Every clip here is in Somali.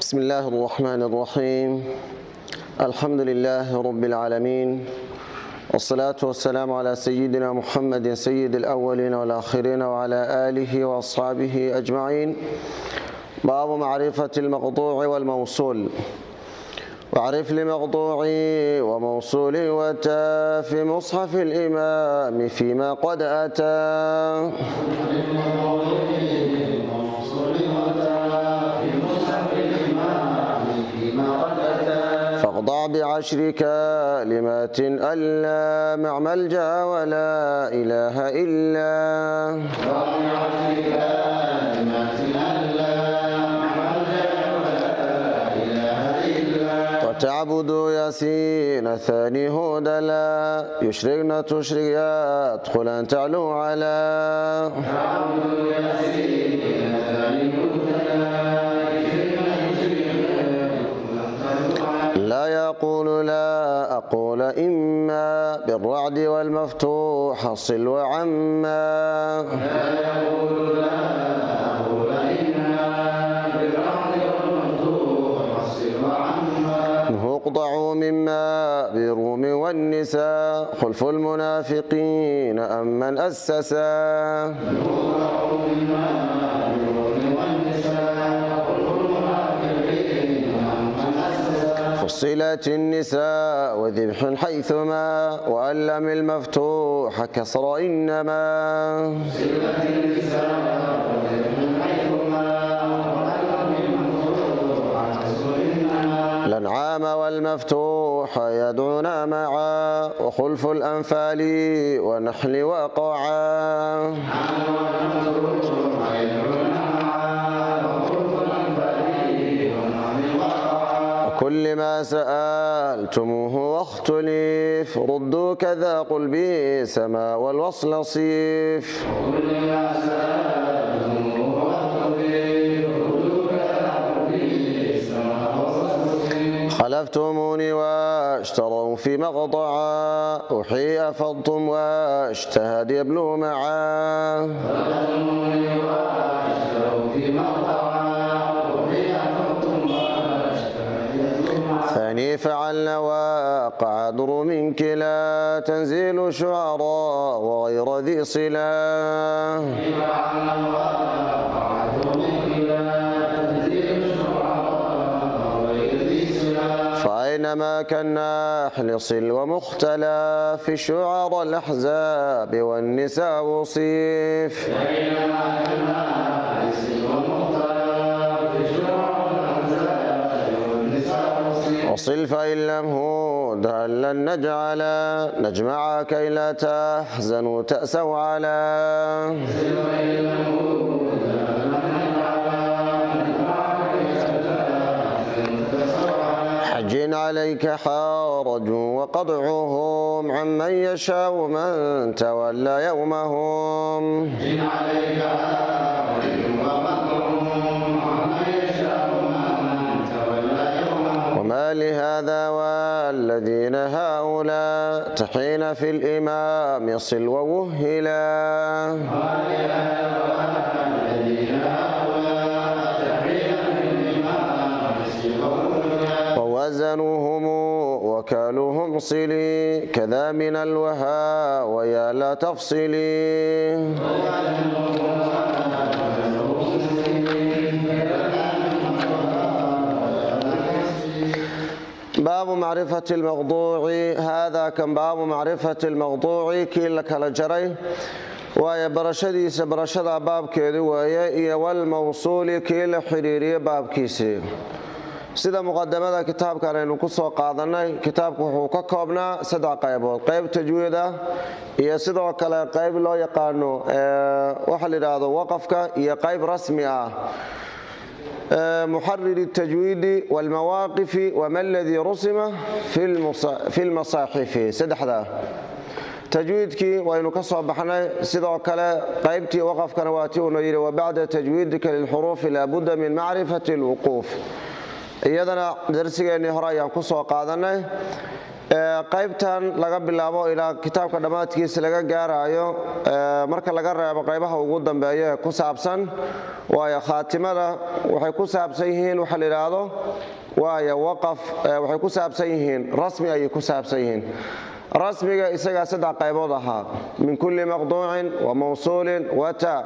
بسم الله الرحمن الرحيم. الحمد لله رب العالمين، والصلاة والسلام على سيدنا محمد سيد الأولين والآخرين وعلى آله وأصحابه أجمعين. باب معرفة المقطوع والموصول. واعرف لمقطوع وموصول وتا في مصحف الإمام فيما قد أتى. فاقطع بعشر كلمات ألا مع ملجأ ولا إله إلا. وتعبد ياسين ثاني هدى لا يشركن تشرك يدخل أن تعلو على. لا يقول لا أقول إما بالرعد والمفتوح صل وعما. لا يقول لا أقول إما بالرعد والمفتوح صل وعما. اقطعوا مما بالروم والنساء خلف المنافقين أمن أسسا. اقطعوا مما بالروم والنساء خلف المنافقين أمن أسسا. فصلت النساء وذبح حيثما وألم المفتوح كسر إنما. فصلت النساء وذبح حيثما وألم المفتوح كسر إنما. الأنعام والمفتوح يدعون معا وخلف الأنفال ونحل وقعا. كل ما سألتموه واختلف ردوا كذا قل به سما والوصل صيف. كل ما سألتموه واختلف ردوا كذا قل به سما والوصل صيف. خلفتموني واشتروا في مقطعا أحيي أفضتم واشتهد يبلو معا. خلفتموني واشتروا في مقطعا أحيي أفضتم. ثاني فعلنا وقع در من كلا تنزيل شعراء وغير ذي صلا. فأينما كالنحل صل ومختلى في شعراء الأحزاب والنساء وصيف. وصل فإن لم هود لن نجعل نجمع كي لا تحزنوا تأسوا على. حج عليك حرج وقطعهم عمن يشاء من تولى يومهم. عليك حرج وقطعهم عمن يشاء من تولى يومهم. وما لهذا والذين هؤلاء تحين في الإمام صل ووهلا. وما لهذا والذين هؤلاء تحين في الإمام صل ووهلا. ووزنوهم وكالوهم صلي كذا من الوها ويا لا تفصلي. باب معرفة المقطوع. هذا كان باب معرفة المقطوع kii la kala jaray waaye barashadiisa barashada baabkeedu waaye iyo walmawsuuli kii la xiriiriye baabkiisii. Sida muqadamada kitaabkan aynu ku soo qaadanay, kitaabku wuxuu ka koobnaa saddex qaybood: qayb tajwiid ah iyo sidoo kale qayb loo yaqaano waxa la yidhaahdo waqafka iyo qayb rasmi ah. محرر التجويد والمواقف وما الذي رسم في المصاحف. سدحدا تجويدك وإنه كصوب بحنا سيدو كلا قيبتي وقف كنواتي ونيري. وبعد تجويدك للحروف لابد من معرفة الوقوف. iyadana darsigeennii hore ayaan ku soo qaadanay. Qaybtan laga bilaabo ilaa kitaabka dhammaadkiisa laga gaarayo, marka laga reebo qaybaha ugu dambeeya ee ku saabsan waayo khaatimada, waxay ku saabsan yihiin waxa la yidhaahdo waayo waqaf, waxay ku saabsan yihiin rasmi ayay ku saabsan yihiin. Rasmiga isagaa saddex qaybood ahaa: min kulli maqduucin wa mawsuulin wata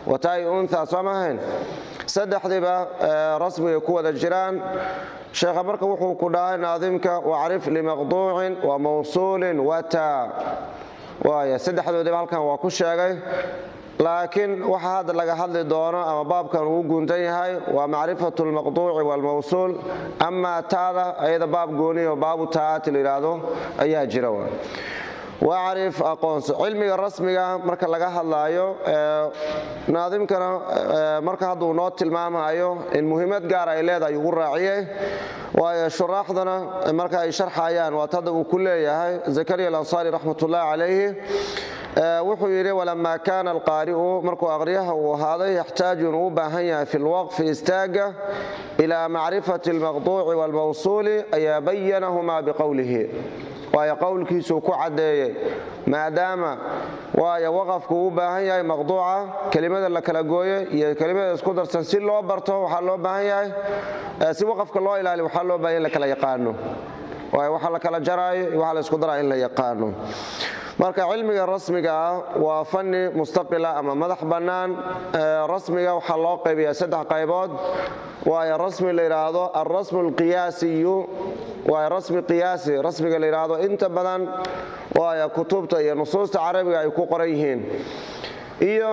wataai untha, soo mahayn? Saddexdiiba rasmigay ku wada jiraan. Sheekha marka wuxuu ku dhahay naadimka: wacrif limaqduucin wa mawsuulin wata. Waaya saddexdoodiiba halkan waa ku sheegay, laakiin waxa hadda laga hadli doono ama baabkan uu guntan yahay waa macrifatu lmaqduuci waalmawsuul. Amaa taada ayada baab gooniyo baabu taati la yidhaahdo ayaa jira. Wacrif, aqoonso. Cilmiga rasmiga marka laga hadlaayo, naadimkana marka hadduu noo tilmaamayo in muhiimad gaar ay leedahay ugu raaciyey, waayo shuraaxdana marka ay sharxayaan waat hadda uu ku leeyahay Zakariya Alansaari raxmatullaahi calayhi, wuxuu yidhi: walamaa kaana alqaari'u, markuu aqriyaha uu ahaaday, yaxtaaju, inuu u baahan yahay, fi lwaqfi, istaaga, ilaa macrifati almaqduuci waalmawsuuli, ayaa bayanahumaa biqowlihi, waayo qowlkiisuu ku caddeeyey, maadaama waayo waqafku uu u baahan yahay maqduuca, kelimada la kala gooye iyo kelimada isku darsan, si loo barto waxaa loo baahan yahay, si waqafka loo ilaaliyo waxaa loo baahan in la kala yaqaano, waayo waxa la kala jaraayo iyo waxa la isku daraayo in la yaqaano. Marka cilmiga rasmiga ah waa fani mustaqila ama madax bannaan. Rasmiga waxaa loo qaybiyaa saddex qaybood, waayo rasmi la yidhaahdo alrasmu alqiyaasiyu, waayo rasmi qiyaasi, rasmiga la yidhaahdo inta badan waayo kutubta iyo nusuusta carabiga ay ku qoran yihiin, iyo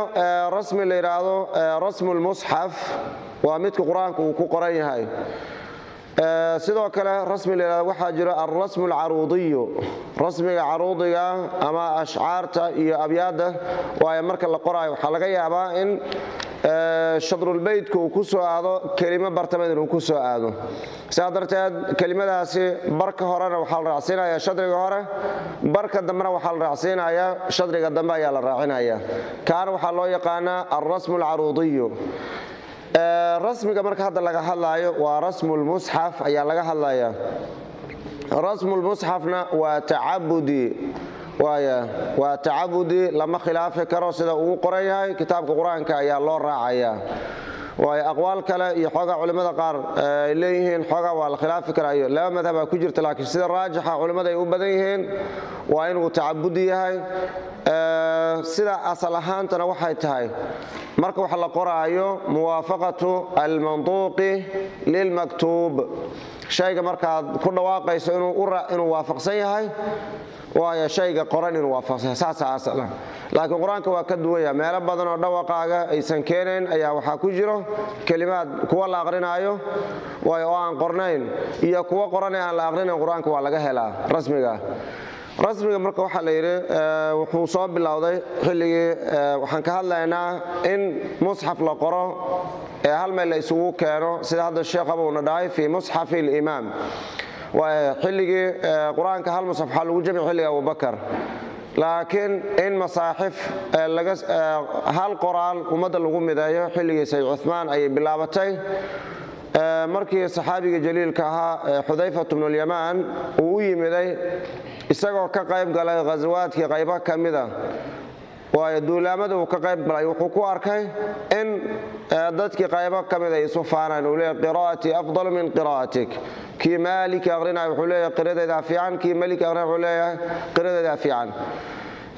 rasmi la yidhaahdo rasmu lmusxaf, waa midka Qur-aanka uu ku qoran yahay. Sidoo kale rasmi la yidhahdo waxaa jiro alrasmu alcaruudiyu, rasmiga caruudiga ama ashcaarta iyo abyaadda, waayo marka la qoraayo waxaa laga yaabaa in shadrulbeytka uu ku soo aado kelimo bartamaed inuu ku soo aado. Sidaa darteed kelimadaasi barka horena waxaa la raacsiinaya shadriga hore, barka dambena waxaa la raacsiinaya shadriga dambe ayaa la raacinaya. Kaana waxaa loo yaqaanaa alrasmu alcaruudiyu. Rasmiga marka hadda laga hadlaayo waa rasmulmusxaf ayaa laga hadlaya. Rasmulmusxafna waa tacabudi, waaya waa tacabudi, lama khilaafi karo. Sida ugu qoran yahay kitaabka Qur-aanka ayaa loo raacayaa, waayo aqwaal kale iyo xoogaa culimmada qaar ay leeyihiin xoogaa waa la khilaafi karaayo, laba madhabaa ku jirta, laakiin sida raajixa culimmada ay u badan yihiin waa inuu tacabudi yahay. Sida asal ahaantana waxay tahay marka wax la qoraayo muwaafaqatu almanduuqi lilmaktuub, shayga markaad ku dhawaaqayso inuu waafaqsan yahay waayo shayga qoran inuu waafaqsan yahay, saasaa asal ah. Laakiin Qur-aanka waa ka duwan yahay, meelo badan oo dhawaqaaga aysan keenayn ayaa waxaa ku jiro kelimaad kuwa la aqrinaayo waayo oo aan qornayn iyo kuwa qoranee aan la aqrinayn, Qur-aanka waa laga helaa rasmiga. Rasmiga marka waxaa la yidhi wuxuu soo bilowday xilligii, waxaan ka hadlaynaa in musxaf la qoro ee hal meel la isugu keeno, sida hadda sheekhaba uuna dhahay fii musxafi alimaam. Waa xilligii Qur-aanka hal musxaf waxaa lagu jamci xilliga Abubakar, laakiin in masaaxif laga hal qoraal ummadda lagu mideeyo xilligii Sayid Cuthmaan ayay bilaabatay, markii saxaabiga jaliilka ahaa Xudayfatu bnulyamaan uu u yimiday isagoo ka qayb galay ghasawaadkii qaybo ka mida, waayo duulaamada uu ka qayb galay, wuxuu ku arkay in dadkii qaybo ka mid ay isu faanaan, uu leeyahy qiraa'atii afdalu min qiraa'atik, kii Maaliki aqrinaya wuxuu leeyahay qiradaydaa fiican, kii Maliki aqrinaya wuxuu leeyahay qiradaydaa fiican.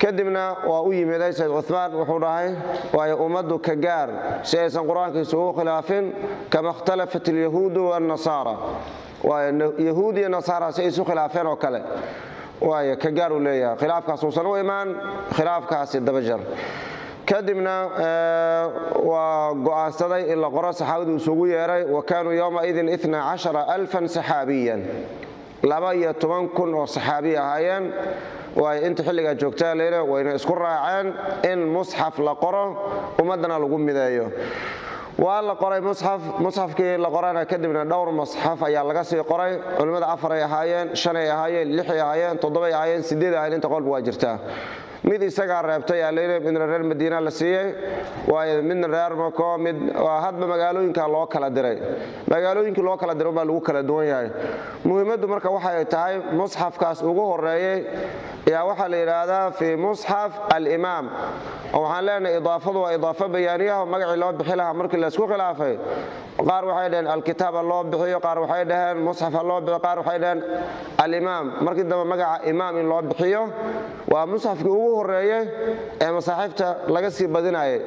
Kadibna waa u yimiday Sayid Cuthmaan, wuxuu dhahay waayo ummaddu ka gaar si aysan Qur-aanka isugu khilaafin, kama ikhtalafat alyahuudu waannasaara, waayo yahuud iyo nasaara si ay isu khilaafeen oo kale, waayo ka gaar uu leeyahay khilaafkaas uusan u imaan khilaafkaasi dabajar. Kadibna waa go'aansaday in la qoro, saxaabadu isugu yeeray, wa kaanuu yowmaidin 12,000 saxaabiyan, 12,000 oo saxaabiy ahaayeen, waayo inta xilligaa joogtaa layidhi, wayna isku raaceen in musxaf la qoro ummaddana lagu mideeyo. Waa la qoray musxaf, musxafkii la qorana kadibna dhowr musxaf ayaa laga sii qoray. Culimmada 4 ay ahaayeen, 5 ay ahaayeen, 6 ay ahaayeen, 7 ay ahaayeen, 8 ahaayeen, inta qolba waa jirtaa. Mid isagaa reebtay alayna, midna reer Madiina la siiyey, waayo midna reer Mako, mid waa hadba magaalooyinka loo kala diray. Magaalooyinkii loo kala diray baa lagu kala duwan yahay. Muhiimaddu marka waxay tahay musxafkaas ugu horeeyey ayaa waxaa la yidhaahdaa fii musxaf alimaam, oo waxaan leenahay idaafadu waa idaafo bayaaniyaha. Magacii loo bixi lahaa markii laysku khilaafay, qaar waxay dhaheen alkitaab ha loo bixiyo, qaar waxay dhaheen musxaf ha loo bixiyo, qaar waxay dhaheen alimaam. Markii dambe magaca imaam in loo bixiyo, waa musxafkii ugu horeeyey ee masaaxiifta laga sii badinayay.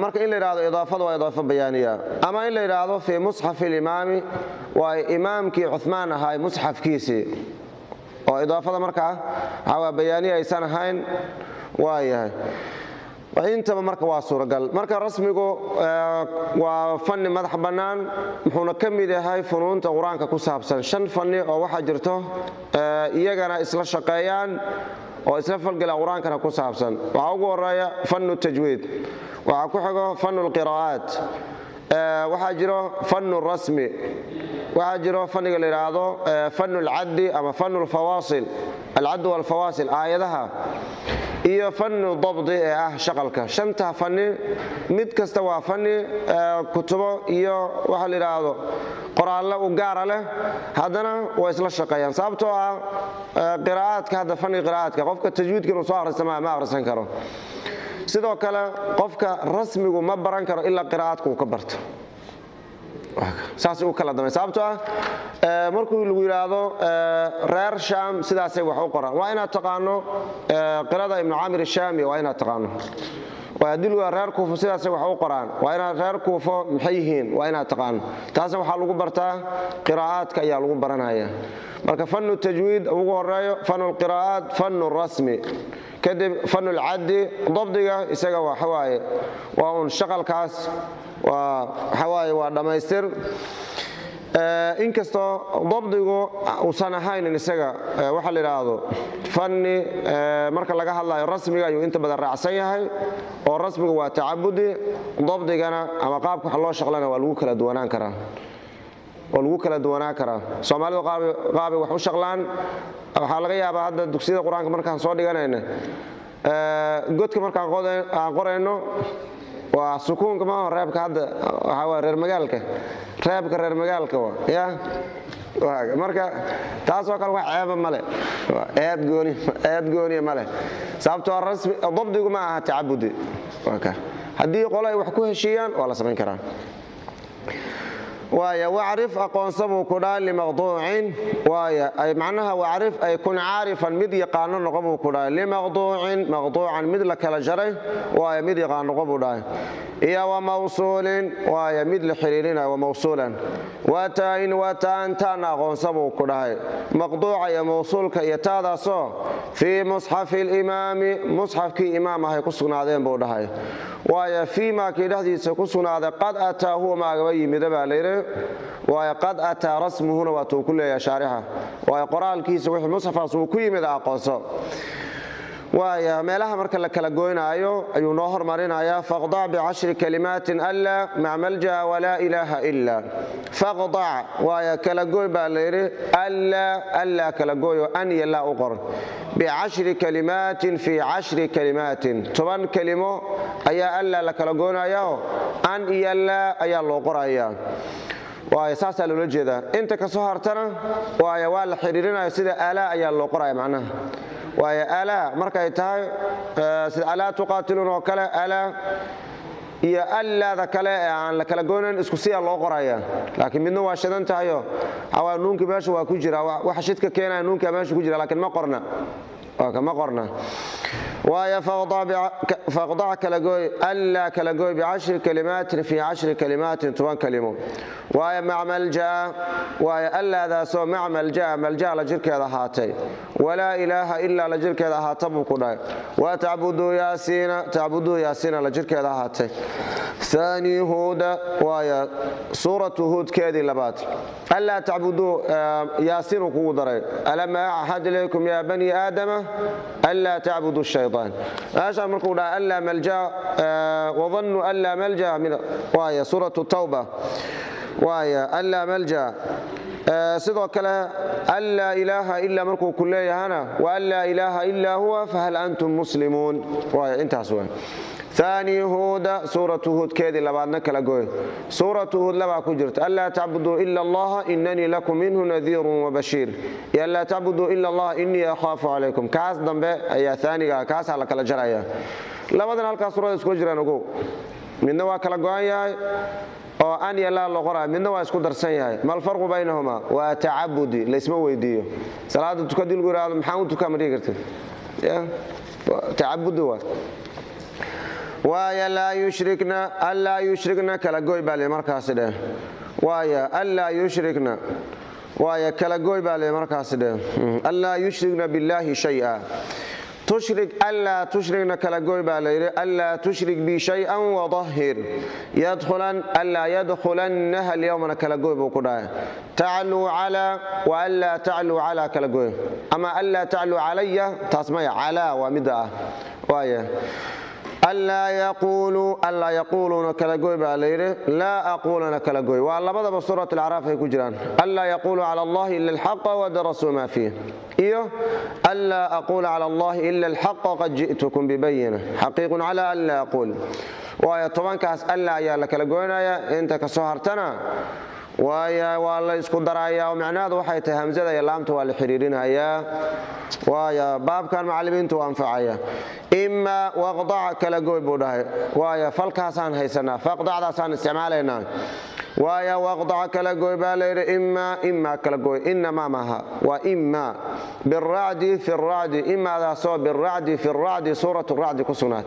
Marka in la yidhahdo idaafadu waa idaafo bayaaniya, ama in la yidhaahdo fii musxafi alimaami, waa imaamkii Cuthmaan ahaa musxafkiisii, oo idaafada markaa waxaa waa bayaaniya aysan ahayn, waa yahay. Intaba marka waa suuragal. Marka rasmigu waa fanni madax bannaan, muxuuna ka mid yahay funuunta Qur-aanka ku saabsan. Shan fanni oo waxaa jirto iyagana isla shaqeeyaan oo isla falgela, Qur-aankana ku saabsan. Waxaa ugu horeeya fannu tajwiid, waxaa ku xigo fannu lqiraa'aat, waxaa jiro fannu rasmi, waxaa jiro fanniga la yidhaahdo fannu alcaddi ama fannu lfawaasil, alcaddu walfawaasil aayadaha, iyo fannu dabdi ee ah shaqalka. Shantaa fanni mid kasta waa fanni kutubo iyo waxa la yidhaahdo qoraallo u gaara leh, haddana way isla shaqeeyaan, sababtoo ah qiraa'aadka hadda fanniga qiraa'aadka qofka tajwiidka inuu soo akhrista ma akhrisan karo. Sidoo kale qofka rasmigu ma baran karo ilaa qiraa'aadka uu ka barto. Saas u kala damay, sababtoo ah markuu lagu yidhaahdo reer Shaam sidaasay wax u qoraan, waa inaad taqaano qirada Ibnu Caamir Ashaami, waa inaad taqaano. Waa haddii lagu yidhahdo reer Kuufo sidaasay wax u qoraan, waa inaad reer Kuufo maxay yihiin waa inaad taqaano. Taasna waxaa lagu bartaa qiraa'aadka ayaa lagu baranaya. Marka fannu tajwiid ugu horeeyo, fannu lqiraa'aat, fannu rasmi, kadib fannu lcaddi, dabdiga isaga waxa waaye waa uun shaqalkaas, waa waxa waaye waa dhammaystir, inkastoo dabdigu uusan ahaynin isaga waxa la yidhaahdo fanni. Marka laga hadlayo rasmiga ayuu inta badan raacsan yahay, oo rasmigu waa tacabudi, dabdigana ama qaabka wax loo shaqlana waa lagu kala duwanaan karaa, oo lagu kala duwanaan karaa. Soomaalidu qaabay wax u shaqlaan. Waxaa laga yaabaa hadda dugsiyada Qur-aanka markaan soo dhiganayna, godka markaan aan qorayno waa sukuunka maaha reebka. Hadda waxaa waa reer magaalka, reebka reer magaalka wa ya. Marka taasoo kale wax ceeba male, eed gooni, eed gooniya male, sababtoo rasmi dabdigu ma aha tacabudi. Haddii qolo ay wax ku heshiiyaan waa la samayn karaa. Waaya wacrif aqoonsa buu ku dhahay limaqduucin, waaya ay macnaha wacrif ay kun caarifan, mid yaqaano noqo buu ku dhahay, limaqduucin maqduucan mid la kala jaray, waaya mid yaqaan noqo buu dhahay, iyo wa mawsuulin, waaya mid la xiriirinayo, wa mawsuulan wataan wataan taana aqoonsa buu ku dhahay, maqduuca iyo mawsuulka iyo taadaasoo fii musxafi limaami, musxafkii imaam ahay ku sugnaadeen buu dhahay. Waaya fii maa kii dhexdiisa ku sugnaaday qad ataa huwa maagaba yimida baa layidhi. Waayo qad ataa rasmuhuna waatuu ku leeyahay shaarixa, waayo qoraalkiisa wixii musxafaas uu ku yimid aqoonso. Waaya meelaha marka la kala goynaayo ayuu noo hormarinayaa. Faqdac bicashri kalimaatin alla maca malja'a walaa ilaaha ila. Faqdac waaya kala goy baa layidhi, alla alla kala gooyo, an iyo laa u qor, bicashri kalimaatin fii cashri kalimaatin, 10 kelimo ayaa alla la kala goynayaao an iyo laa ayaa loo qorayaa. Waaya saasaa loola jeedaa. Inta ka soo hartana waaya waa la xidhiirinaya, sida alaa ayaa loo qoraya macnaha. Waaya alaa markay tahay sida alaa tuqaatiluun oo kale, alaa iyo allaada kale ee aan la kala goynayn isku siyaa loo qoraya, laakiin midna waa shidan tahayo waxaa nuunkii meesha waa ku jira, waxa shidka keenaya nuunkaa meesha ku jira, laakiin ma qorna, ma qorna. Waaya faqdac kala gooy allaa kala gooy bicashri kalimaatin fii cashri kalimaatin, 10 kalimo. Waaya maca malja'a, waaya allaadaasoo maca malja'a, malja'a la jirkeeda ahaatay, walaa ilaaha ilaa la jirkeeda ahaata buu ku dhahay, wa tacbuduu yaasiina, tacbuduu yaasiina la jirkeeda ahaatay. Thani huuda, waaya suuratu Huudkeedii labaad. Allaa tacbuduu yaasiin uu kugu daray. Alam axad ilaykum yaa bani aadama anlaa tacbuduu shaytaan. Meeshaan markuu dhaha anlaa malja wadannuu anlaa malja min, waaya suuratu Tawba, waaya anlaa malja Sidoo kale an laa ilaaha ilaa markuu ku leeyahana wa an laa ilaaha ilaa huwa fahal antum muslimuun. Waay intaas waay. ثاني هود, suuratu Huudkeedii labaadna kala goy. Suuratu Huud labaa ku jirta: anlaa tacbuduu ila allaha inanii lakum minhu nadiirun wabashiir, iyo anlaa tacbuduu ila allah inii akhaafu calaykum. Kaas dambe ayaa aaniga, kaasaa la kala jaraya. Labadan halkaas suurada iskula jiraan, ogow. Midna waa kala go'an yahay oo an iyo laa loo qoraya, midna waa isku darsan yahay. ما الفرق بينهما? Waa tacabudi, laysma weydiiyo. Salaada tukadii lagu yidhahdo, maxaan u tukaa, ma dhihi kartid. Tacabudi waa. Waaya laa yushrikna, anlaa yushrikna kala goy baa le markaasi dheh. Waaya anlaa yushrikna, waaya kala goy baa le markaasi dheh. Anlaa yushrikna billaahi shaya. Tushrik, anlaa tushrikna kala goy baa la yidhi. Anlaa tushrik bi shay-an wadahhir yadkhulan, anlaa yadkhulannaha alyawmana kala goy buu ku dhahay. Tacluu calaa wa anlaa tacluu calaa kala goy, ama anlaa tacluu calaya, taas maya, calaa waa midda ah. Waaya anlaa yaquuluu, anlaa yaquuluuna kala goy baa la yidhi. Laa aquulana kala goy. Waa labadaba suurat Alacraaf ay ku jiraan: anlaa yaquuluu cala allahi ila alxaqa wadarasuu maa fiih, iyo anlaa aquula cala allahi ila alxaqa qad ji'tukum bibayina xaqiiqun cala an laa aquul. Waayo 10kaas alla ayaa la kala goynaya, inta ka soo hartana waaya waa la isku darayaa, oo macnaheedu waxay tahay hamzada iyo laamta waa la xiriirinayaa. Waaya baabkan macallimiintu waa anfacaya. Ima waqdac kala goy buu dhahay. Waaya falkaasaan haysanaa, faqdacdaasaan isticmaalaynaa. Waaya waqdac kala goy baa layidhi. Ima, ima kala goy, inamaa maaha, waa ima. Biracdi fi racdi, imaadaasoo biracdi fi racdi, suurat racdi ku sugnaat.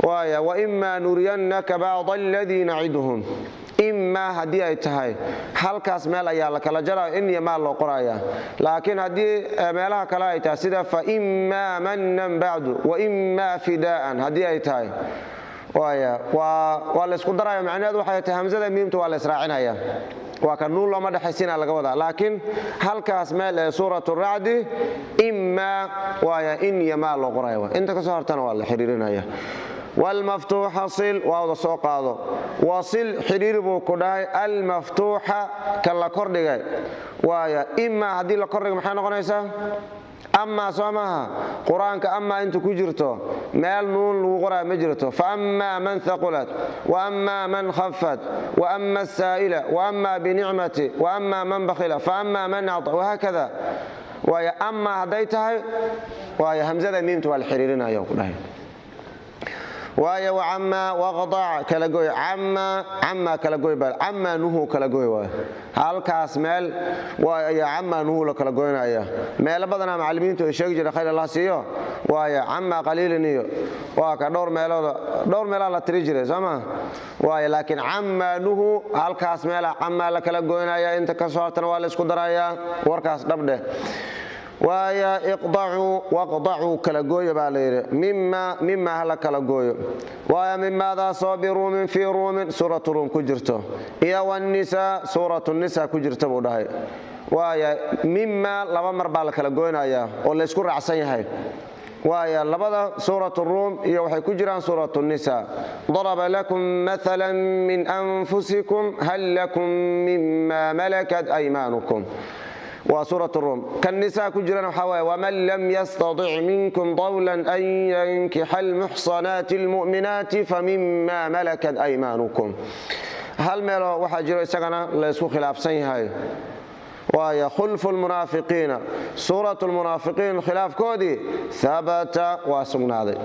Waaya waima nuriyannaka bacda aladii naciduhum. Imaa haddii ay tahay halkaas meel ayaa la kala jaraya, in iyo maa loo qoraya. Laakiin haddii meelaha kale ay tahay, sida faimaa manan bacdu waimaa fidaa'an, haddii ay tahay, waaya waa la isku daraya. Macnaheedu waxay tahay hamzada miimta waa la israacinaya, waa ka nuun looma dhexaysiina laga wadaa. Laakiin halkaas meel ee suurat racdi imaa, waaya in iyo maa loo qoraya, inta kasoo hartana waa la xiriirinaya. Wlmaftuuxa sil, waawda soo qaado, wasil xidhiiri buu ku dhahay. Almaftuuxa ka la kordhigay, waaya imaa haddii la kordhigay maxay noqonaysaa? Amaa, soo maaha? Qur-aanka amaa inta ku jirto meel nuun lagu qoraya ma jirto. Faama man haqulat, waama man khafat, waama asaa'ila, waama binicmati, waama man bakhila, faama man acta, wahaakada. Waaya amaa hadday tahay, waaya hamzada miimta waa la xiriirinaya ku dhahay. Waayo wacamaa waqdac kala goy, camaa, camaa kala goy bal, camaa nuhu kala goy. Waayo halkaas meel ayaa camaa nuhu la kala goynaya. Meelo badanaa macallimiintu ay sheegi jireen, khayr Allah siiyo. Waayo camaa qaliilin iyo waa ka dhowr meelooda, dhowr meelaa la tiri jiray, soo ma? Waayo laakiin camaa nuhu halkaas meela camaa la kala goynaya, inta ka soo hartana waa la isku darayaa. Warkaas dhabdheh. Waaya iqdacuu, waqdacuu kala gooyo baa la yidhi. Mima, mima hala kala gooyo. Waaya mimaadaasoo biruumin fii ruumin, suuratu Ruum ku jirto, iyo wanisaa, suuratu Nisa ku jirta buu dhahay. Waaya mima laba mar baa la kala goynayaa oo laysku raacsan yahay. Waaya labada suuratu Ruum iyo waxay ku jiraan suuratu Nisa. Daraba lakum maala min anfusikum hal lakum mima malakat aymaanukum, waa suurat Ruum. Kan Nisaa ku jirana waxaa waye waman lam yastatic minkum dawlan an yankixa almuxsanaati almu'minaati famima malakat aymaanukum. Hal meeloo waxaa jiro isagana la ysku khilaafsan yahay, waaya khulfu lmunaafiqiina, suurat lmunaafiqiin khilaafkoodii habata, waa sugnaaday.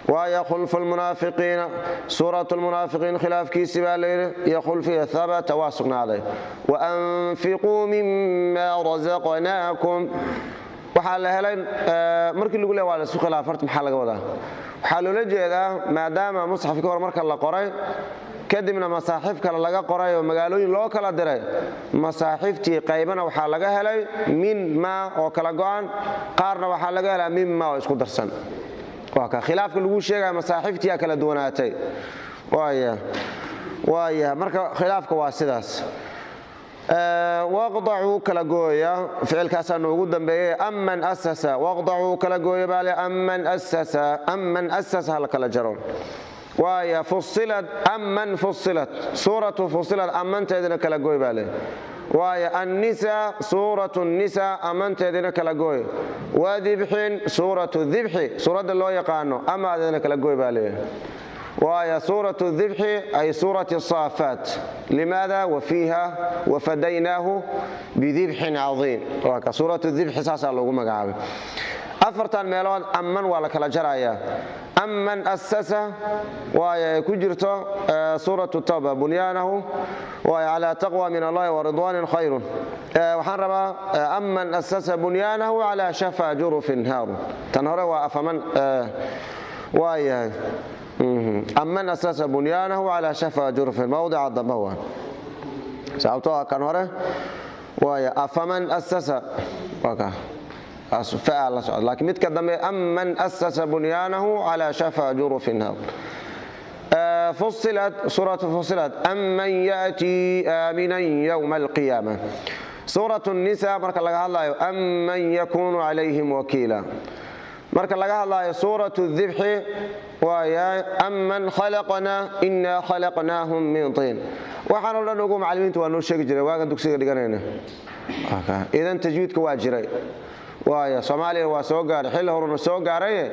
Waaya khulfu lmunaafiqiina, suurat lmunaafiqiin khilaafkiisii baa layidhi iyo khulfiga habata, waa sugnaaday. Waanfiquu mima razaqnaakum. Waxaa la helay markii lagu leey waa la isku khilaaf, horta maxaa laga wadaa? Waxaa loola jeedaa maadaama musxafkii hore marka la qoray kadibna masaaxiif kale laga qoray oo magaalooyin loo kala diray, masaaxiiftii qaybana waxaa laga helay min ma oo kala go'an, qaarna waxaa laga helaa mima oo isku darsan. Waa ka khilaafka lagu sheegaya, masaaxiiftiyaa kala duwanaatay. Waaya waaya marka khilaafka waa sidaas. Waqdacuu kala gooya, ficilkaasaa noogu dambeeyey. Aman asasa, waqdacuu kala gooya baale. Aman asasa, aman asasa hala kala jaro. Waaya fusilad, aman fusilat, suuratu Fusilad amanteedina kala gooy baale. Waayo Annisa, Suuratu Nisa amanteedina kala gooy. Wadibxin, Suuratu Dibxi suuradda loo yaqaano amaadeedna kala gooy baa leeyahay. Waayo Suuratu Dibxi ay Suurati Saafaat. Limaada? Wafiiha wafadaynaahu bidibxin cadiim. Waa Suuratu Dibxi, saasaa loogu magacaabay. Afartan meelood amman waa la kala jarayaa. Aman asasa, waayo ay ku jirto Suuratu Tawba, bunyaanahu waayo calaa taqwa min Allahi waridwaanin khayrun. Waxaan rabaa aman asasa bunyaanahu calaa shafa jurufin haaru. Tan hore waa afaman, waayahay, aman asasa bunyaanahu calaa shafa jurufin mawdica dambe waa, sababtoo ah kan hore waaya afaman asasa waa ka fa la socda, laakiin midka dambe aman asasa bunyaanahu calaa shafa jurufin haar. Fusilat, Suuratu Fusilat, aman ya'tii aaminan yowma alqiyaama. Suuratu Nisa marka laga hadlayo, aman yakunu calayhim wakiila. Marka laga hadlayo Suuratu Dibxi, waaya aman khalaqna inaa khalaqnaahum min tiin. Waxaan o dhan ugu macalimiintu waa noo sheegi jiray waagan dugsiga dhiganayna. Idan tajwiidka waa jiray, waaya Soomaaliya waa soo gaaray xilli horena soo gaaraye.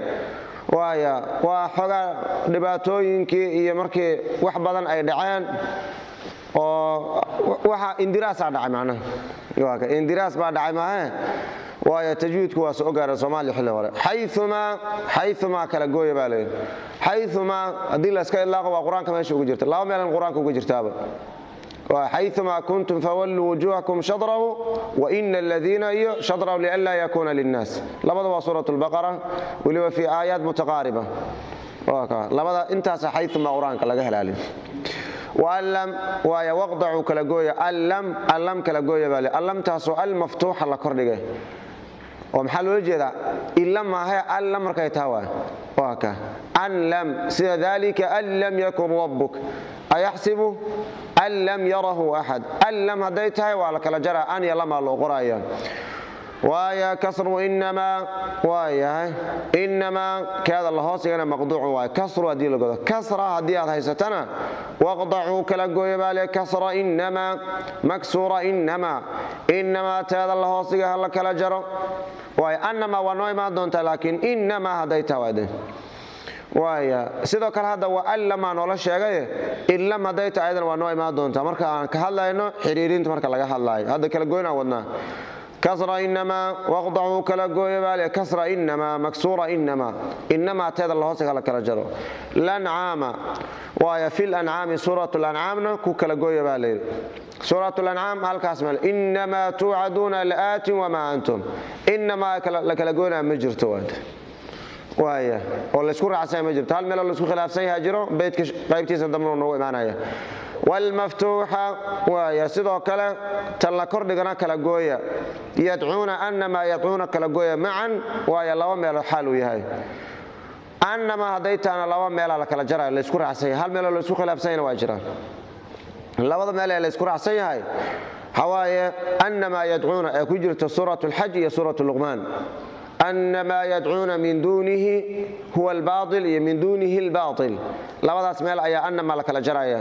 Waaya waa xoogaa dhibaatooyinkii iyo markii wax badan ay dhaceen oo waxa indiraasaa dhacay, macnaha indiraas baa dhacay maahe. Waayo tajwiidku waa soo gaaray Soomaaliya xilli hore. Xayumaa, xayumaa kala gooya baa leeyahy. Xayumaa haddii la iska idlaaqo waa Qur-aanka meesha ugu jirta, laba meelan Qur-aanka ugu jirtaaba. Xayumaa kuntum fawalluu wujuuhakum shadrahu waina aladiina iyo shadrahu lianlaa yakuuna linnaas. Labada waa Suurat Lbaqara, weliba fi aayaat mutaqaariba. Labada intaasa xayumaa Qur-aanka laga helaali. Allam, waaya waqdacuu kala gooya. Allam, allam kala gooya baa le. Allamtaasoo almaftuuxa la kordhigay oo maxaa loola jeedaa? Ila maahe, alla markay taa waay waa ka an lam, sida dalika an lam yakun rabbuk ayaxsibu an lam yarahu axad. An lam hadday tahay waa la kala jaraa, an iyo lamaa loo qoraya. Waaya kasru inamaa, waayahay, inamaa keeda la hoos dhigana maqduucu waay. Kasru haddii la godo, kasra haddii aad haysatana, waqdacuu kala gooya baa le. Kasra inamaa, maksuura inamaa, inamaa teeda la hoos dhiga ha la kala jaro. Waaya annamaa waa noo imaan doontaa, laakiin inamaa hadday tahay waade. Waaya sidoo kale hadda waa allamaa noola sheegaye, illam hadday tahay ayadan waa noo imaan doontaa marka aan ka hadlayno xiriirinta marka laga hadlaayo. Hadda kala goynaan wadnaa. Kasra inamaa waqdacuu kala gooya baale. Kasra inamaa, maksuura inamaa, inamaa teeda la hoos la kala jaro. Lancaama, waaya fi lancaami, Suurat Lancaamna ku kala gooya baa layidhi. Suurat Lancaam halkaas meel inamaa tuucaduuna laatin wamaa antum, inamaa la kala goynaa ma jirto waaya oo laysku raacsan ma jirto. Hal meeloo laisku khilaafsan yaha jiro, beydka qaybtiisa dambena noogu imaanaya. Wlmaftuuxa, waaya sidoo kale tan la kordhigana kala gooya. Yadcuuna, annamaa yadcuuna kala gooya macan. Waaya laba meelood xaal uu yahay. Annamaa hadday tahana laba meelaa la kala jarayo laysku raacsan yahay, hal meeloo laysku khilaafsan yahna waa jiraan. Labada meel ee laysku raacsan yahay waxawaaye annamaa yadcuuna ee ku jirta Suurat Alxaj iyo Suuratu Luqmaan. Annamaa yadcuuna min duunihi huwa albaail iyo min duunihi albaail, labadaas meel ayaa annamaa la kala jaraya.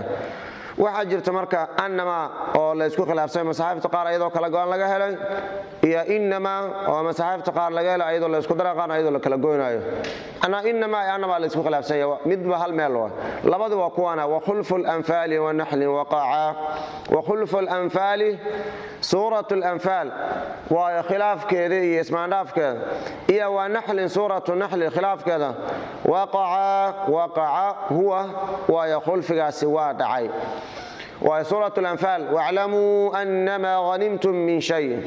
Waxaa jirta marka annamaa oo la isku khilaafsay, masaxaafta qaar ayadoo kala go-an laga helay, iyo inamaa oo masaxaafta qaar laga helay ayadoo la isku dara, qaarna ayadoo la kala goynayo. Anaa inamaa iyo annamaa la isku khilaafsanya, midba hal meel waa, labadu waa kuwana. Wakhulfu lanfaali wanaxlin waqaca. Wakhulfu lanfaali, Suuratu Lanfaal waayo khilaafkeeda iyo ismaandhaafkeeda, iyo waa naxlin, Suuratu Naxli khilaafkeeda. Waqaca, waqaca huwa, waayo khulfigaasi waa dhacay. Waayo Suuratu Lanfaal waclamuu annamaa ghanimtum min shay,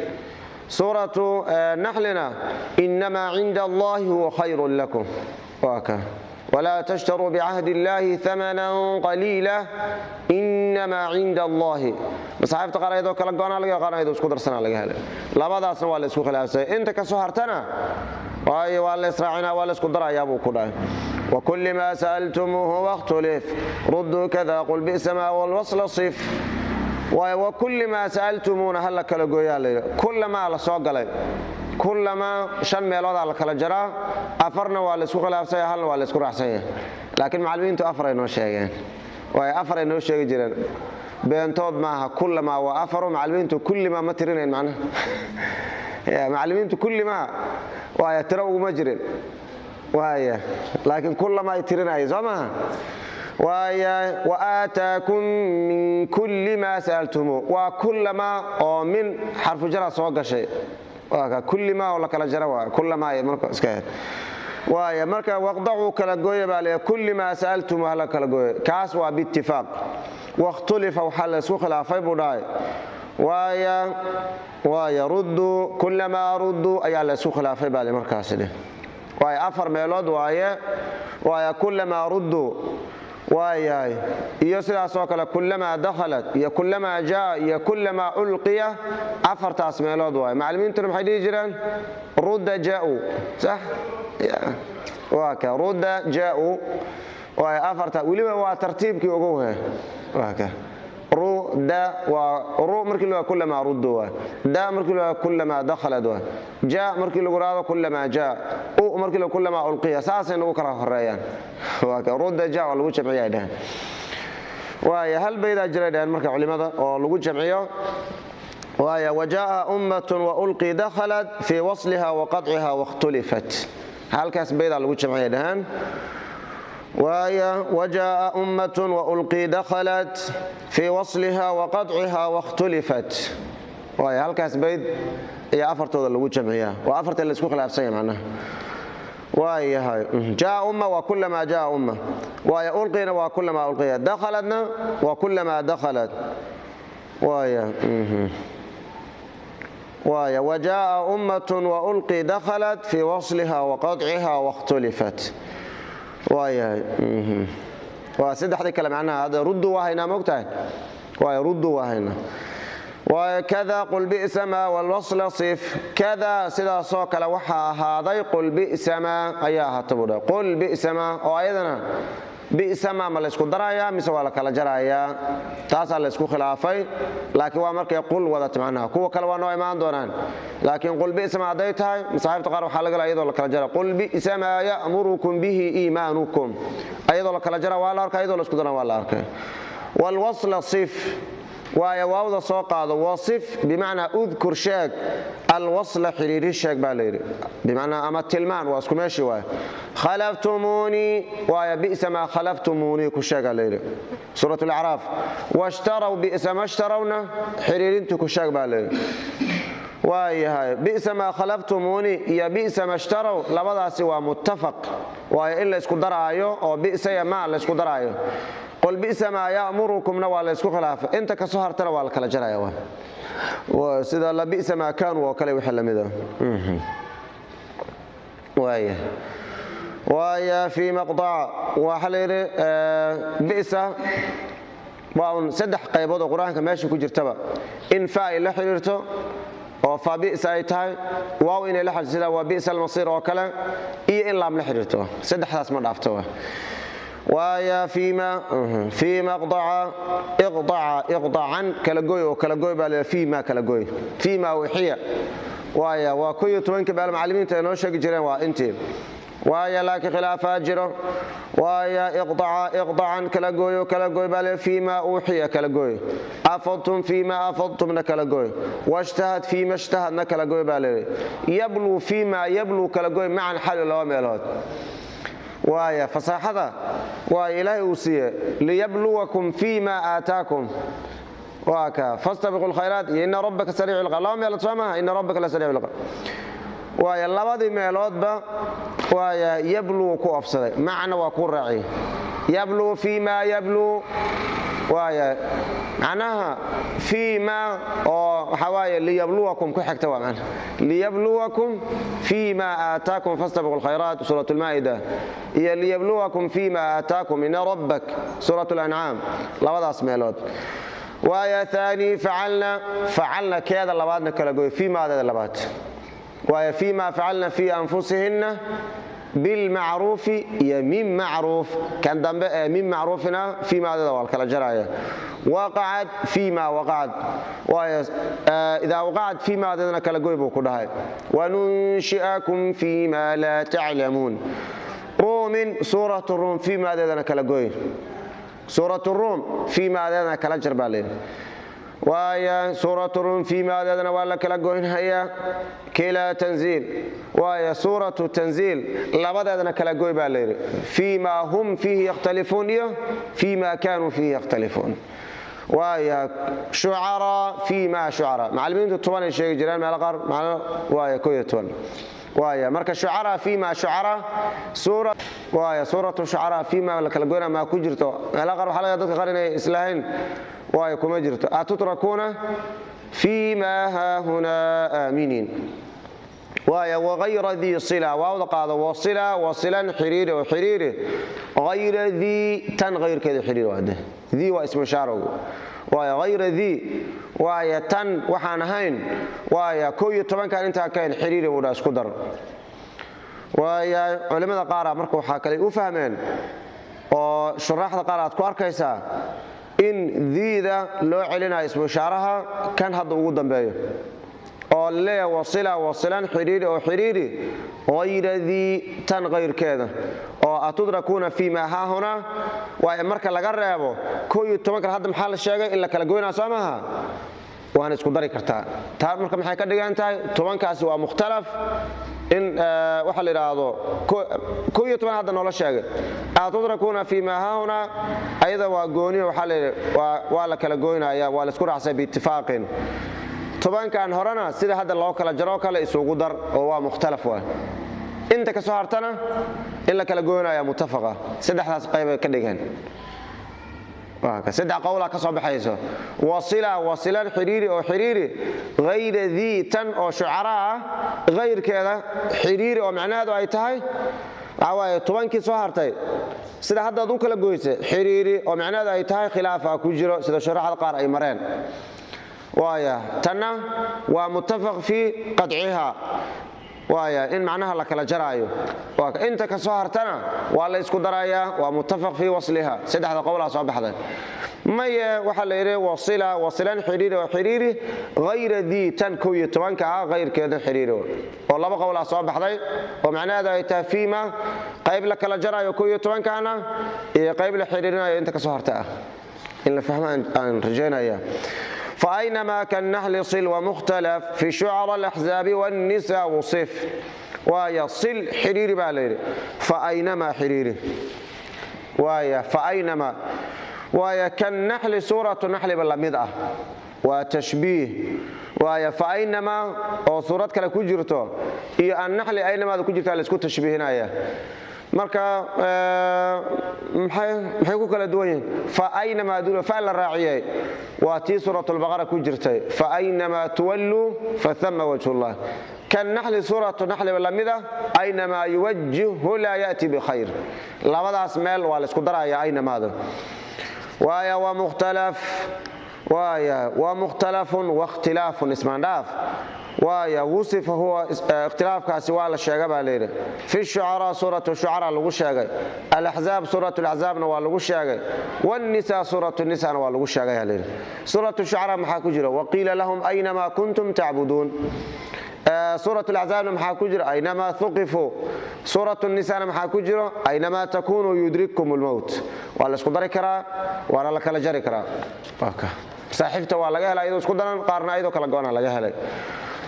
Suuratu Naxlina inamaa cinda Allahi huwa khayrun lakum. Waa ka walaa tashtaruu bicahdi Illahi amanan qaliila inamaa cinda Allahi. Masaxaafta qaar ayadoo kala go-ana laga qaar ayadoo isku darsana laga helay. Labadaasna waa la isku khilaafsay. Inta ka soo hartana waayo waa la israacinaa, waa la isku darayaa buu ku dhahay. Wakulli maa sa'altumuuhu wakhtulif rudduu kada qul bi'sa maa walwasla sif. Waayo wakulli maa sa'altumuuna ha la kala gooyaa la yidhi. Kullamaa la soo galay, kullamaa shan meeloodaa la kala jaraa, afarna waa la isku khilaafsanya, halna waa la isku raacsanya, laakiin macallimiintu afaray noo sheegeen. Waayo afaray noo sheegi jireen. Beentood maaha. Kullamaa waa afaro. Macallimiintu kullimaa ma tirinayn macnaha. Macallimiintu kullimaa waaya tiro uguma jirin waaya, laakiin kullama ay tirinaya soo maaha. Waaya waaataakum min kulli maa sa'altumu, waa kullamaa oo min xarfu jara soo gashay. Waa ka kullimaa oo la kala jara waa kullamaa ay marka iska ahayd. Waaya marka waqdacuu kala gooya baa leeyahay, kulli maa sa'altumu hala kala gooya. Kaas waa biitifaaq. Wakhtulifa waxaa la isku khilaafay buu dhahay. Waaya ruddu kullamaa ruddu ayaa la isku khilaafay baa le markaasi dheh. Waaya afar meelood waaye. Waaya kullamaa ruddu waayahay, iyo sidaas oo kale kullamaa dakhalat iyo kullamaa jaa iyo kullamaa ulqiya, afartaas meelood waaye. Macallimiintuna maxay dhihi jireen? Rudda jaau, sax waa ka rudda jaau. Waaya afarta weliba waa tartiibkii ogow he. Waa ka ruda, waa ru markii lagu kullamaa ruddu waa, da markii lagu kullamaa dakhalat waa, ja markii lagu raado kullamaa jaa, u markii lagu kullamaa ulqiya. Saasay nagu kala horeeyaan. Waa ka rudda ja waa lagu jamciyaa dhahan. Waaya hal baydaa jiray dhahan marka culimada oo lagu jamciyo. Waaya wajaa ummatun wa ulqi dakhalat fi wasliha wa qadciha wakhtulifat, halkaas baydaa lagu jamciya dhahan. Waaya wajaa ummatun wa ulqi dakhalat fi wasliha wa qadciha wakhtulifat. Waaya halkaas bayd ayaa afartooda lagu jamciyaa, waa afarta la isku khilaafsan yahay macnaha. Waayahay jaa umma waa kullamaa jaa umma, waaya ulqina waa kullamaa ulqiya, dakhalatna waa kullamaa dakhalat. Waaya waaya wajaa ummatun wa ulqi dakhalat fi wasliha wa qadciha wakhtulifat. Waayahay waa saddexdii kale macnaha. Hadda ruddu waa haynaa, mogtahay? Waaya ruddu waa haynaa. Waaya kada qul bi'sa maa walwasla sif kada, sidaasoo kale waxaa ahaaday qul bi'sa maa ayaa ahaata buu dhahay. Qul bi'sa maa oo ayadana bi'sa maa ma laysku darayaa mise waa la kala jarayaa? Taasaa la isku khilaafay, laakiin waa markay qul wadata macnaha. Kuwa kale waa noo imaan doonaan, laakiin qul bi'sa maa hadday tahay, masaaxiibta qaar waxaa laga iyadoo la kala jara. Qul bi'sa maa ya'murukum bihi iimaanukum, ayadoo la kala jara waa la arkay, ayadoo la isku darana waa la arkay. Walwasla sif, waayo waawda soo qaado. Wasif bimacnaa udkur, sheeg. Alwasla xidhiidhi sheeg baa layidhi, bimacnaa ama tilmaan, waa isku meeshii waaye. Khalaftumuunii, waayo bi'sa maa khalaftumuunii ku sheegaa layidhi suurat alacraaf. Washtaraw bi'sa ma shtarawna xidhiidhintu ku sheeg baa layidhi. Waayahay bi'sa maa khalaftumuunii iyo bi'sa ma shtaraw labadaasi waa muttafaq, waayo in la isku daraayo oo bi'sa iyo maa la isku daraayo. Qul bi'sa maa ya'murukumna waa la isku khilaafay. Inta kasoo hartana waa la kala jaraya, waa sida la bi'sa maa kaanuu oo kale wixii lamid ah. Waaya waaya fii maqdac waxaa la yidhi bi'sa waa un saddex qaybood oo qur-aanka meesha ku jirtaba: in fa ay la xiriirto oo fa bi'sa ay tahay, waaw inay la xiriirto sida waa bi'sa almasiir oo kale, iyo in laam la xiriirto. Saddexdaas ma dhaafto. Waaya fiima fii maqdaca iqdaca iqdacan kala goy oo kala goy baa la fiima kala goy fiima uxiya. Waaya waa 11-ka baal macallimiinta ay noo sheegi jireen waa intii. Waaya laakiin khilaafaa jiro. Waaya iqdaca iqdacan kala gooyo kala goy baa la fiima uxiya kala goy, afadtum fiima afadtumna kala goy, washtahad fiima ishtahadna kala goy baa la yabluu fiima yabluu kala goy macan xali laba meelood. Waaya fasaaxada waa ilaahay uu siiye liyabluwakum fiima aataakum. Waa ka fastabiqu lkhayraat iyo ina rabbaka sariicu lciqaab, laba meelood soo maaha? Ina rabbaka la sariicu lciqaab. Waaya labadii meeloodba waaya yabluu ku ofsaday, macna waa ku raaciy yabluu fiima yabluu. Waaya macnaha fiima oo waxaa waaye liyabluwakum ku xigta, waa macna liyabluwakum fiima aataakum fastabiqu lkhayraat suurat lmaa'ida, iyo liyabluwakum fiima aataakum ina rabbak suurat lancaam, labadaas meelood. Waaya thaani facalna facalna keeda labaadna kala goy fiimaadeeda labaad. Waaya fiima facalna fii anfusihinna bilmacruufi iyo min macruuf, kan dambe ee min macruufina fiimaadeeda waa la kala jaraya. Waqacad fiima waqacad, waayo idaa waqacad fiimaadeedana kala goy buu ku dhahay. Wanunshi'akum fiima laa taclamuun ruumin suuratu ruum fiimaadeedana kala goy. Suurat Ruum fiimaadeedana kala jar baa layidhi. Waaya suuratu Ruum fiimaadeedana waa la kala goynhayaa. Kilaa Tanziil, waaya suuratu Tanziil labadeedana kala goy baa layidhi, fii maa hum fiihi yakhtalifuun iyo fii ma kaanuu fiihi yakhtalifuun. Waaya Shucaraa fii ma shucaraa, macallimiintu 10 ay sheegi jireen, meelo qaar macno waaya 11. Waaya marka Shucaraa fii ma shucaraa suura, waaya suuratu Shucaraa fii ma la kala goynaa maa ku jirto. Meelo qaar waxaa laga dadka qaar inay islahayn, waaya kuma jirto. Atutrakuuna fii ma haahunaa aaminiin. Waaya wagayra dii sila, waawda qaado, wasila wasilan xiriiri oo xiriiri, hayra dii tan hayrkeeda xiriiri. Waade dii waa ismu ishaarowgu. Waaya hayra dii, waaya tan waxaan ahayn, waaya 11-kan intaa kahayn xiriiri buu dhaa, isku dar. Waaya culimmada qaara marka waxaa kale u fahmeen oo shuraaxda qaar aad ku arkaysaa in diida loo celinayo ismu ishaaraha kan hadda ugu dambeeyo oo leeya wasila wasilan xiriiri oo xiriiri hayra dii tan hayrkeeda oo atudrakuuna fii maa haahunaa. Waayo marka laga reebo 11-kan hadda maxaa la sheegay in la kala goynaa, soo maaha? Waana isku dari kartaa taa. Marka maxay ka dhigan tahay? 10-kaasi waa mukhtalaf in waxa la yidhaahdo 11 hadda noola sheegay atudrakuuna fii maa haahunaa, ayada waa gooniyo. Waxaa la yidhi waa la kala goynaya, waa la isku raacsay biitifaaqin. 10-kan horena sida hadda loo kala jaroo kale isugu dar oo waa mukhtalaf. Waa inta ka soo hartana in la kala goynaya muttafaqa. Saddexdaas qaybay ka dhigeen, saddex qowlaa ka soo baxayso. Wasila wasilan xiriiri oo xiriiri hayra dii tan oo shucaraa ah hayrkeeda xiriiri, oo macnaheedu ay tahay waxaa waaye 10-kii soo hartay sida haddaad u kala goysay xiriiri, oo macnaheedu ay tahay khilaafa ku jiro sida shuraxda qaar ay mareen. Waaya tanna waa muttafaq fii qadciha, waaya in macnaha la kala jaraayo. Inta ka soo hartana waa la isku darayaa, waa muttafaq fii wasliha. Saddexda qowlaa soo baxday. Maye, waxaa la yidhi wasila wasilan xiriiri oo xiriiri hayra dii tan 11-ka ah hayrkeeda xiriiri, oo laba qowlaa soo baxday oo macnaheedu ay tahay fiima qayb la kala jaraayo 11-kana iyo qayb la xiriirinayo inta ka soo harta ah. In la fahmo aan rajaynaya. فأينما كالنحل صل ومختلف في شعر الأحزاب والنساء وصف. ويا صل حريري باليري فأينما حريري، ويا فأينما ويا كالنحل سورة النحل بالمدأة وتشبيه. ويا فأينما أو سورة كلا كجرته إيه النحل أينما كجرته لسكو تشبيهنا. Marka maxay ku kala duwan yihiin? Fa aynamaa dul fa la raaciyay waa tii suuratulbaqara ku jirtay, fa aynamaa tuwalluu fa thama wajhullah. Kan naxli suuratu naxli la mid ah, aynamaa yuwajjihhu laa ya'ti bikhayr. Labadaas meel waa la isku daraya aynamaada. Waaya waa mukhtalaf, waaya waa mukhtalafun wakhtilaafun ismaandhaaf. Waaya wusifa huwa ikhtilaafkaasi waa la sheega baa layidhi fi Shucaraa, suuratu Shucaraa lagu sheegay, Alaxzaab suuratu Laxzaabna waa lagu sheegay, Wannisaa suuratu Nisana waa lagu sheegay aa layidhi. Suuratu Shucaraa maxaa ku jira? Waqiila lahum aynamaa kuntum tacbuduun. Suuratu Laxzaabna maxaa ku jira? Aynamaa thuqifuu. Suuratu Nisana maxaa ku jiro? Aynamaa takunuu yudrikkum lmowt. Waa la isku dari karaa waana la kala jari karaa. Saaxiibta waa laga helay iyadoo isku daran, qaarna iyadoo kala go'ana laga helay.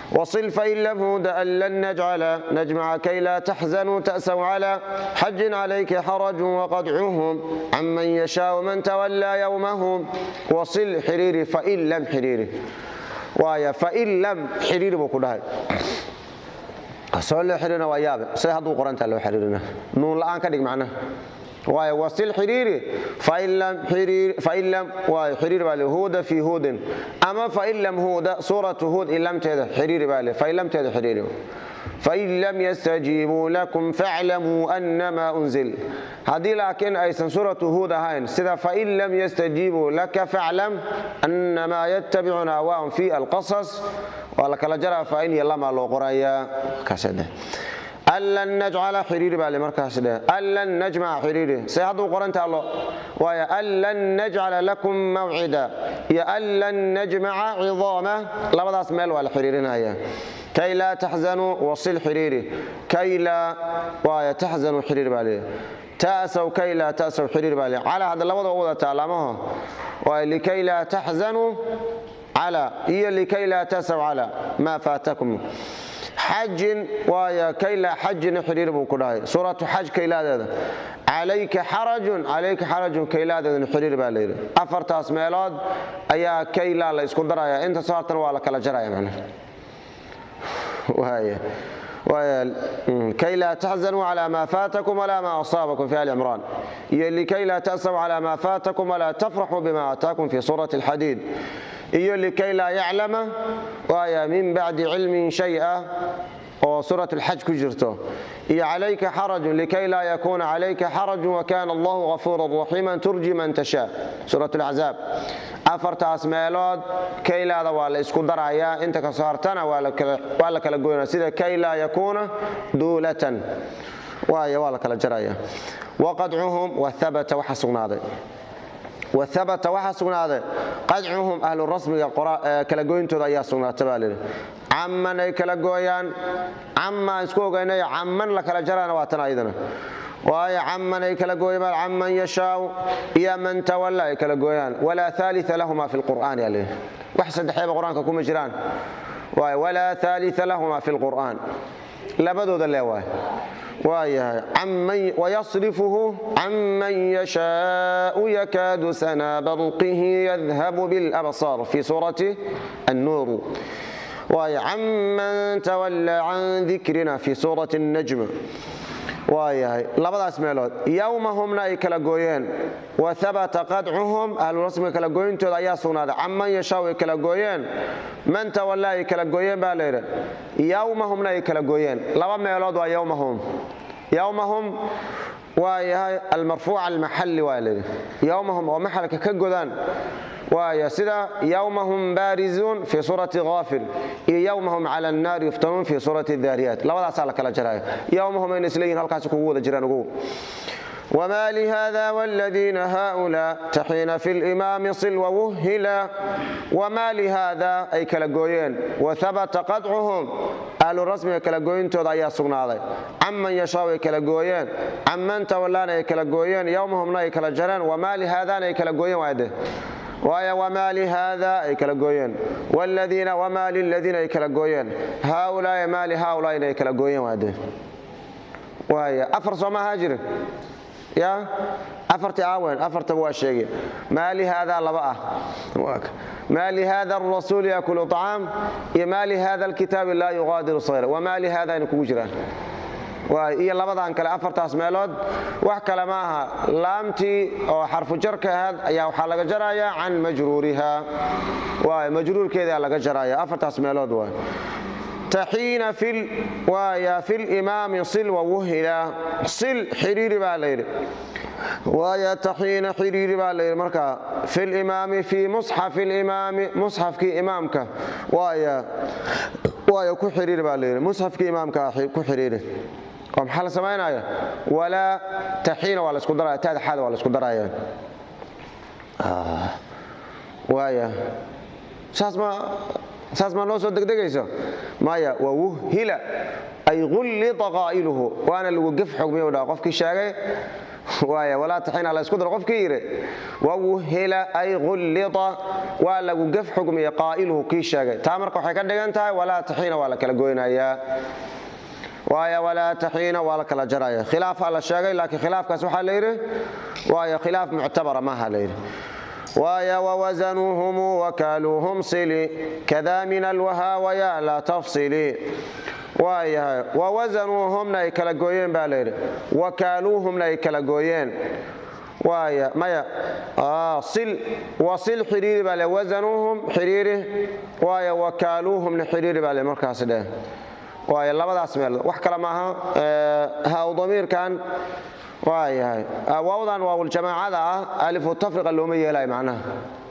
وصل فإن لم هود أن لن نجعل نجمع كي لا تحزنوا تأسوا على حج عليك حرج وقدعهم عمن يشاء من تولى يومهم. وصل حريري فإن لم حريري، وايا فإن لم حريري بكلها soo loo xiriirina waa yaabe, sida hadduu qorantaa loo xiriirina, nuun la'aan ka dhig macnaha. Waayo wasil xiriiri fain lam xiriiri fain lam, waayo xiriiri baa le huuda fi huudin ama fain lam huuda suuratu Huud in lamteeda xiriiri baa le, fain lamteeda xiriiri. Fain lam yastajiibuu lakum faclamuu annamaa unzil. Haddii laakiin aysan suuratu Huud ahayn, sida fain lam yastajiibuu laka faclam annamaa yattabicuuna ahwaahum fi Alqasas, waa la kala jaraa, fain iyo lamaa loo qorayaa kaasade. An lan najcala xiriiri baa le markaas dheh, an lan najmaca xiriiri say hadduu qoran taallo. Waayo an lan najcala lakum mawcida iyo an lan najmaca cidaama, labadaas meel waa la xiriirinaya. Kay laa taxzanuu wasil xiriiri, kay laa waaya taxzanuu xiriiri baa leeyahay. Ta'saw kay laa ta'saw xiriir baa le calaa. Hadda labada wada taalaamaho waa likay laa taxzanuu calaa iyo likay laa ta'saw calaa maa faatakum. Xajin waaya kay laa xajina xiriir buu ku dhahay, suuratu xaj kaylaadeeda. Calayka xarajun, calayka xarajun kaylaadeedana xiriir baa layidhi. Afartaas meelood ayaa kaylaa la isku daraya, inta soo hartana waa la kala jaraya macnaha. Waaya kay laa taxzanuu calaa maa faatakum walaa maa asaabakum fi ali Cimraan, iyo likay laa ta'saw calaa maa faatakum walaa tafraxuu bima aataakum fi suurati Alxadiid, iyo likay laa yaclama waaya min bacdi cilmin shaya oo suurat Alxaj ku jirto, iyo calayka xarajun likay laa yakuuna calayka xarajun wakana Allahu gafuuran raxiiman turji man tashaa, suurat Alaczaab. Afartaas meelood kaylaada waa la isku darayaa, inta kasoo hartana waa la kala goynaya, sida kay laa yakuuna duulatan waaya waa la kala jaraya. Waqadcuhum wahabata, waxa sugnaaday wahabata, waxaa sugnaaday qadcuhum ahlu rasmiga kala goyntooda ayaa sugnaata baa layidhi, caman ay kala gooyaan. Camaan isku ogaynay, caman la kala jarana waa tan ayadana. Waayo caman ay kala gooyaan, caman yashaau iyo man tawalla ay kala gooyaan. Walaa thalitha lahuma fi lqur'aan yaa layidhi, wax saddexeeba Qur-aanka kuma jiraan. Waayo walaa thalitha lahuma fi lqur'aan, labadooda lee waay. Waayahay wayasrifuhu canman yashaau yakaadu sana barqihi yadhabu bilabsaar fi suurati Annuur. Waaya canman tawalla can dikrina fi suurati Annajm. Waayahay labadaas meelood yowmahumna ay kala gooyeen. Wa habata qadcuhum ahlu rasmiga kala gooyintooda ayaa sugnaaday, canman yashaau ay kala gooyeen, man tawalla ay kala gooyeen baa layidhi, yowmahumna ay kala gooyeen. Laba meelood waa yowmahum. Yowmahum waa yahay almarfuuc almaxalli waa layidhi, yowmahum oo maxalka ka godaan waaya, sida yowmahum baarizuun fi suurati Haafir iyo yowmahum cala annaari yuftanuun fi suurati Daariyaat. Labadaasaa la kala jaraya, yowmahum ayna isleeyihin halkaasi kugu wada jiraan ugu. وما لهذا والذين هؤلاء تحين في الإمام صل ووهلا. وما لهذا أي كلا gooyeen. وثبت قطعهم ahlu rasmiga kala gooyintooda ayaa sugnaaday, caman yashaa ay kala gooyeen, caman tawallaana ay kala gooyeen, yowmahumna ay kala jareen, wamaa lihaadana ay kala gooyeen. Waade waaya wamaa lihaada ay kala gooyeen, wladiina wamaa liladiina ay kala gooyeen, haaulaai maa lihaaulaaina ay kala gooyeen. Waade waaya afar soo ma ahaa jirin ya afarti aawen, afartaba waa sheegay. Maa lihaadaa laba ah, maa lihada arasuul yaakulu طacaam iyo maa lihada alkitaabi laa yuqaadiru sayra, wamaa lihaada ayna kugu jiraan iyo labadan kale. Afartaas meelood wax kale ma aha, laamtii oo xarfu jarka ahayd ayaa waxaa laga jarayaa can majruuriha, waay majruurkeedaa laga jaraya. Afartaas meelood waay. Taxiina waaya fi limaami sil wawuhila sil xiriiri baa layidhi. Waaya taxiina xiriiri baa layidhi markaa fi limaami fii musxafi limaami, musxafkii imaamka waaya waaya ku xiriiri baa layidhi, musxafkii imaamka ku xiriiri. Oo maxaa la samaynaya? Walaa taxiina waa la isku daraya, taada xaada waa la isku daraya. Waaya saas ma saas maa noo soo degdegayso maya. Wawuhila ay gullita qaa'iluhu, waana lagu gef xogmiyo dhaha qofkii sheegay. Waaya walaa taxiina la isku daro qofkii yidhi, wawuhila ay gullita waa lagu gef xugmiye qaa'iluhu kii sheegay. Taa marka waxay ka dhigan tahay walaa taxiina waa la kala goynayaa. Waaya walaa taxiina waa la kala jaraya. Khilaafaa la sheegay, laakiin khilaafkaas waxaa la yidhi waaya khilaaf muctabara maaha la yidhi. Waaya wawasanuuhum wakaaluuhum sili kada min alwahaa waya laa tafsili. Waayahay wawasanuuhumna ay kala gooyeen baa layidhi, wakaaluuhumna ay kala gooyeen. Waaya maya sil wasil xiriiri baa le, wasanuuhum xiriiri waaya, wakaaluuhumna xiriiri baa le markaas dheh. Waaya labadaas meelood wax kale maaha. Haa damiirkan waayahay waawdan waawljamaacada ah alifu tafriqa looma yeelayo macnaha.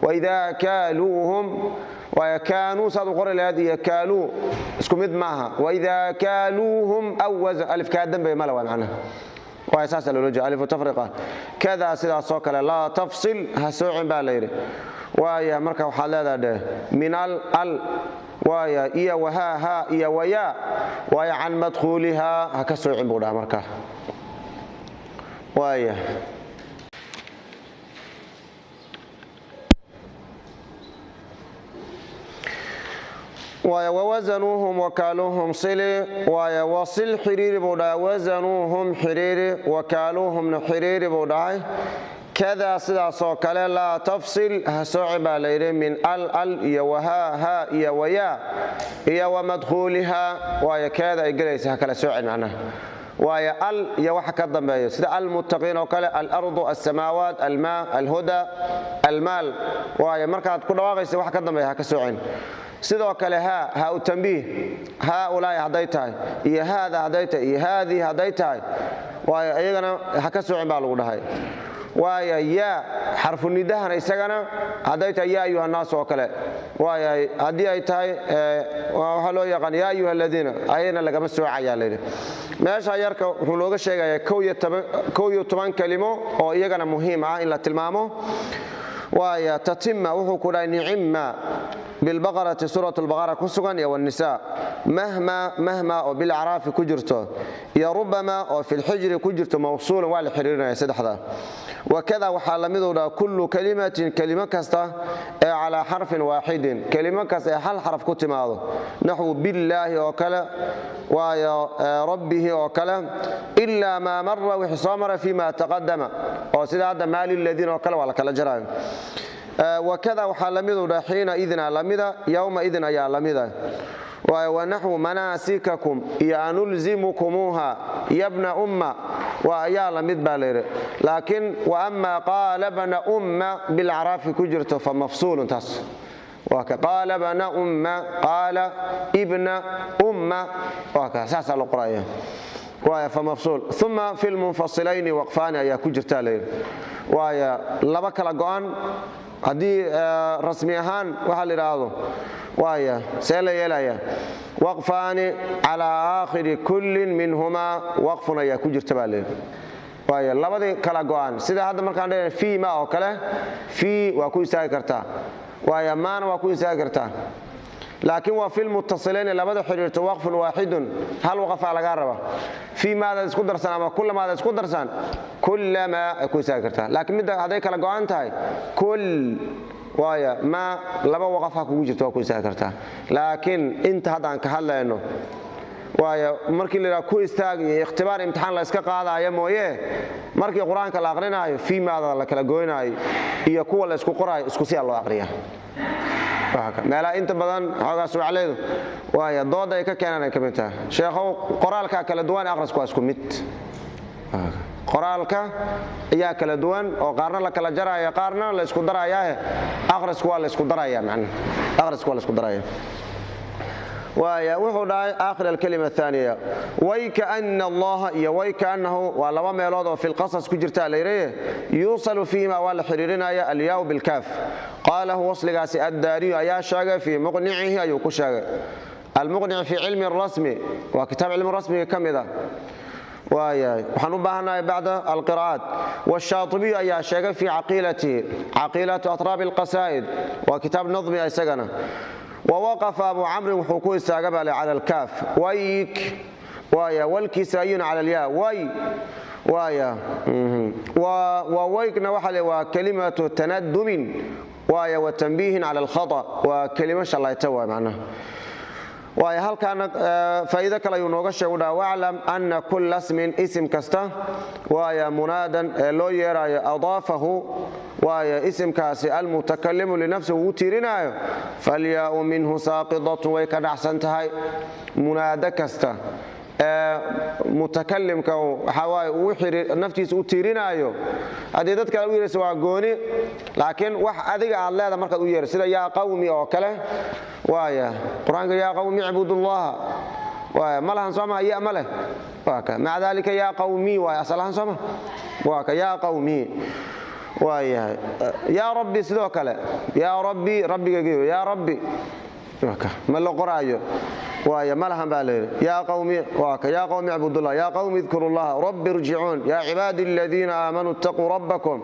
Waidaa kaaluuhum waaya kaanuu saad u qori lahayd iyo kaaluu isku mid maaha. Waidaa kaaluuhum aw wasan alif kaa dambey male waay macnaha. Waaya saasaa loola jeeda alifu tafriqa. Kadaa sidaasoo kale laa tafsil ha soocin baa la yidhi. Waaya marka waxaad leedaha dheh min al al waaya iyo wahaa haa iyo wayaa waaya can madkhuulihaa ha ka soocin buu dhaha markaa. Waaya waaya wawasanuuhum wakaaluuhum sili. Waaya wasil xiriiri buu dhahay, wasanuuhum xiriiri, wakaaluuhumna xiriiri buu dhahay. Kadaa sidaasoo kale laa tafsil ha sooci baa layidhi min al al iyo wahaa haa iyo wayaa iyo wamadkhuulihaa. Waaya keeda ay gelaysa ha kala soocin macnaha. Waaya al iyo waxa ka dambeeyo sida almuttaqiin oo kale, alardu, alsamaawaat, almaa, alhuda, almaal. Waaya markaad ku dhawaaqaysa waxa ka dambeeya ha ka soocin. Sidoo kale haa haa u tambiih, haaulaai hadday tahay iyo haada hadday tahay iyo haadii hadday tahay, waayo iyagana ha ka soocin baa lagu dhahay. Waaya yaa xarfunidahana isagana hadday tahay yaa ayuha naas oo kale, waaya haddii ay tahay waxaa loo yaqaan yaa ayuha aladiina, ayana lagama soocayaa layidhi. Meesha yarka wuxuu nooga sheegayaa 11 kelimo oo iyagana muhiim ah in la tilmaamo. Waaya tatima wuxuu ku dhahay nicima bilbaqarati, suurat albaqara ku sugan, iyo wanisaa mahma mahma oo bilacraafi ku jirto, iyo rubama oo filxijri ku jirto, mawsuulan waa la xiriirinaya saddexda. Wakada waxaa lamiduu dhaha kullu kalimatin, kelimo kasta ee calaa xarfin waaxidin, kelimo kasta ee hal xaraf ku timaado, naxwu billaahi oo kale, waayo rabbihi oo kale, ilaa maa mara wixii soo mara fima taqadama, oo sida hadda maali ladiin oo kale waa la kala jaraayo. Wakada waxaa lamiduu dhaha xiina idina lamida, yowma idin ayaa lamida. Waayo wanaxwu manaasikakum iyo anulzimukumuuha yabna umma waa ayaa lamid baa layidhi. Laakiin wa ama qaala bna umma bilacraafi ku jirto fa mafsuulun, taas waa ka qaala bna umma, qaala ibna umma, waa ka saasaa loo qoraya. Waaya fa mafsuul. Uma fi lmunfasilayni waqfaani ayaa ku jirtaa layidhi. Waaya laba kala go'an haddii rasmi ahaan waxaa la yidhaahdo, waaya see la yeelaya, waqfaani calaa aakhiri kullin minhumaa waqfun ayaa ku jirta baa layidhi. Waaya labadii kala go'an sida hadda markaan dhehna fii ma oo kale, fii waa ku istaagi kartaa, waaya maana waa ku istaagi kartaa, laakiin waa filmuttasilayni labada xiriirto waqfun waaxidun, hal waqafaa lagaa raba. Fii maadaad isku darsan ama kullamaadaad isku darsan, kullamaa ay ku istaagi kartaa. Laakiin midda hadday kala go'an tahay kull, waaya maa laba waqaf ha kugu jirto waa ku istaagi kartaa. Laakiin inta hadda aan ka hadlayno, waaya markii la yidhaha ku istaag iyo ikhtibaar imtixaan la iska qaadaayo mooye, markii qur-aanka la aqrinaayo fii maada la kala goynaayo iyo kuwa la isku qoraayo isku siyaa loo aqriyaa. Meelaha inta badan xoogaa suwacleydu waaya dooda ay ka keenaan ay ka mid tahay, sheekhow qoraalkaa kala duwan, aqrisku waa isku mid. Qoraalka ayaa kala duwan oo qaarna la kala jaraayo qaarna la isku darayaahe, aqrisku waa la isku daraya macnaha, aqrisku waa la isku daraya. Waaya wuxuu dhahay aakhir alkalima athaniya way kaana allaha iyo way kaanahu waa laba meelood oo fi lqasas ku jirta layidhi, yuusalu fiihima waa la xiriirinaya alyaau bilkaaf. Qaalahu wasligaasi addaariyu ayaa sheegay fii muqnicihi ayuu ku sheegay. Almuqnic fii cilmi rasmi waa kitaab cilmi rasmiga ka mid ah. Waayahay waxaan u baahannahay bacda alqira'aat. Washaatibiyu ayaa sheegay fii caqiilatihi, caqiilatu atraabi alqasaa'id waa kitaab nadmi ah isagana. Wawaqafa abu camrin wuxuu ku istaaga baa cala alkaaf wayk, waaya walkisaayuna cala alyaa way. Waaya wawaykna waxa le waa kalimatu tanadumin, waaya wa tanbiihin cala alkhata, waa kelimo shallayta waay macnaha. Waayo halkaana faa'iido kale ayuu nooga sheegu dhaha waclam ana kulla smin, isim kasta waaya munaadan ee loo yeeraayo, adaafahu waaya isimkaasi almutakalimu linafsihi uu tiirinaayo, falyaau minhu saaqidatun way ka dhacsan tahay. Munaado kasta ee mutakalimka waxaa waaye uu naftiisa u tiirinaayo, haddii dad kale u yeeraysa waa gooni, laakiin wax adiga aad leeda markaad u yeerayso sida yaa qawmi oo kale, waaya qur-aanka yaa qawmi icbudullaha, waaya ma lahan soo maha ya ma leh, waa ka maca daalika yaa qawmi waaya asal ahaan soo maha, waa ka yaa qawmi waayahay. Yaa rabbi sidoo kale, yaa rabbi rabbigaygiyo yaa rabbi ma la qoraayo, waaya ma lahan baa layidhi. Yaa qawmi waa ka yaa qawmi icbudullah, yaa qawmi idkuru llaha, rabbi irjicuun, yaa cibaadi aladiina aamanuu ittaquu rabbakum,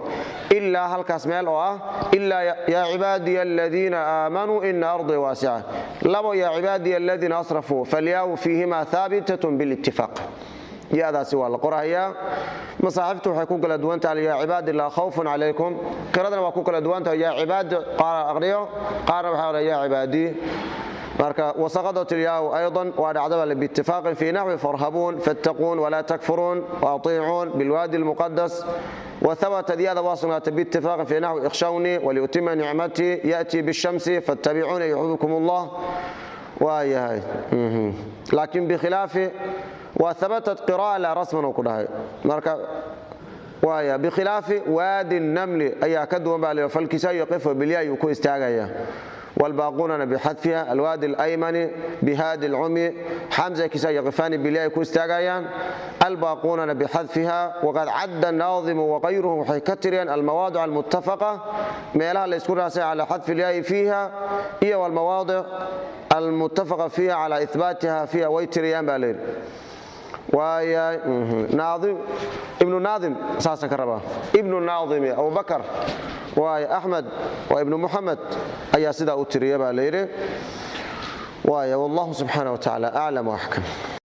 ilaa halkaas meel oo ah ilaa yaa cibaadiya aladiina aamanuu ina ardii waasica, labo yaa cibaadiya aladiina asrafuu falyaawu fiihima haabitatun bilitifaaq. Ya-daasi waa la qorayaa. Masaaxiftu waxay ku kala duwan tahay yaa cibaadi laa khawfun calaykum, qiradana waa ku kala duwan tahay yaa cibaadi qaar aqriyo, qaarna waxay aqriyaa yaa cibaadi. Marka wasaqadat ilyaau aydan waa dhacdaba biitifaaqin fi naxwi farhabuun, fattaquun, walaa takfuruun, waatiicuun, bilwaadi almuqadas. وثبت ديادة واصلة باتفاق في نحو اخشوني، ولأتم نعمتي، يأتي بالشمس، فاتبعوني يحببكم الله. وايهاي لكن بخلاف وثبتت قراءة لا رسما وكلها. مركا وايا بخلاف وادي النمل أي كدوا بالي، فالكساء يقف بالياء يكو استاغيا، والباقون بحذفها. الوادي الأيمن بهادي العمي، حمزة كساء يقفان بالياء يكو استاغيا، الباقون بحذفها. وقد عد الناظم وغيره حيكتريا المواضع المتفقة ميلها اللي يسكن راسها على حذف الياء فيها هي، والمواضع المتفقة فيها على إثباتها فيها، ويتريان بالين. ويا ناظم ابن ناظم ساسا كربا ابن الناظم أبو بكر ويا أحمد وابن محمد أي سيدة أتريا باليري. ويا والله سبحانه وتعالى أعلم وأحكم.